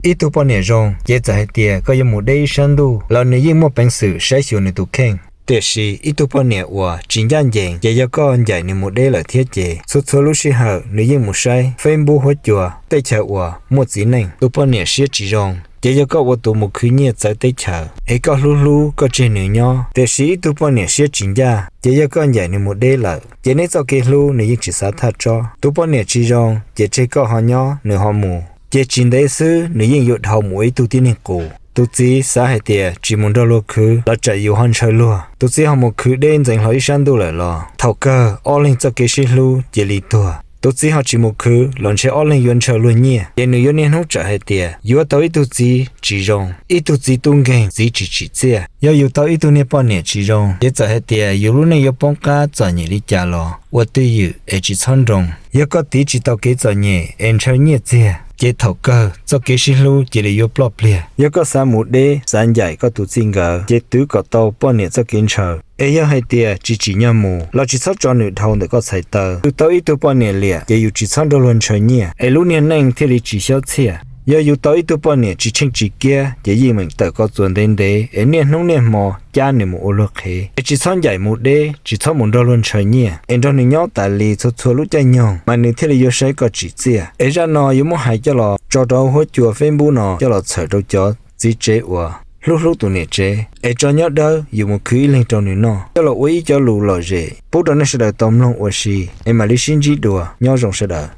Ib tug poj niam zoo ces txawm hais tias koj yuav mus deb ib sab ntuj los nws yeej muaj peev xwm saib xyuas nws tus kheej. Tiam sis ib tug poj niam uas tsis ncaj ncees ces yog koj ncaim nws mus deb lawm thiab ces txhua txhua lub sij hawm nws yeej mus saib Facebook huab cua tej chaw uas muaj txiv neej. Tus poj niam siab tsis zoo ces yog koj ua tus mus khwv nyiaj txawv teb chaws es koj hlub hlub koj tseg nws nyob. Tiam sis ib tug poj niam siab tsis ncaj ces yog koj ncaim nws mus deb lawm ces neb txoj kev hlub nws yeej tsis xav thaj tsob. Tus poj niam tsis zoo ces tseg koj ho nyob nws ho mus, ces tsis ntev xwb nws yeej yuav dhau mus ua ib tug tib neeg qus. Tus txiv xav hais tias tsis mus nrog luag khwv los tsam yus ho ntshaw luag. Tus txiv ho mus khwv deb ntxeev hlo ib sab ntuj lawm los thaum kawg ob leeg txoj kev sib hlub cia li tuag. Tus txiv ho tsis mus khwv los ntshe ob leeg yuav ntshaw luag nyiaj, ces nws yuav niaj hnub tsam hais tias yuav tau ib tug txiv tsis zoo, ib tug txiv tub nkeeg txiv tsis tsim txiaj. Yog yus tau ib tug niag poj niam tsis zoo ces txawm hais tias yus lub neej yuav poob qab txom nyem li cas los ua twj ywm es tsis txhob nroo. Yog koj tiv tsis tau kev txom nyem es ntshaw nyiaj txiag ces thaum kawg txoj kev sib hlub cia li yuav ploj pliag. Yog koj xav mus deb xav ncaim koj tus txij nkawm ces twv kom tau poj niam txoj kev ntshaw. Es yog hais tias tsis tsim nyog mus los tsis txhob tso nws dhau ntawm koj txhais taw. Yus tau ib tug poj niam liam ces yus tsis txhob nrog luag ntshaw nyiaj es lub niag neej thiaj li tsis xyob txhiaj. Yog yus tau ib tug poj niam tsis tsheej tsis kiab ces yeej meem tawm koj txuas ntev ntev es niaj hnub niaj hmo cab nws mus ua luag qhev. Es tsis txhob ncaim mus deb, tsis txhob mus nrog luag ntshaw nyiaj es nrog nws nyob tas li txhua txhua lub caij nyoog mas nws thiaj li yuav saib koj tsim txiaj. Es zaj no yuav muab hais coj los tso rau huab cua Facebook no coj los txhawm rau cov txiv tsev uas hlub hlub tus niam tsev es tso nyob dawb yus mus khwv ib leeg rau nws noj, coj los ua ib cov lus lom zem pub rau nej sawv daws tau mloog ua si es mam li sib ntsib dua. Nyob zoo sawv daws.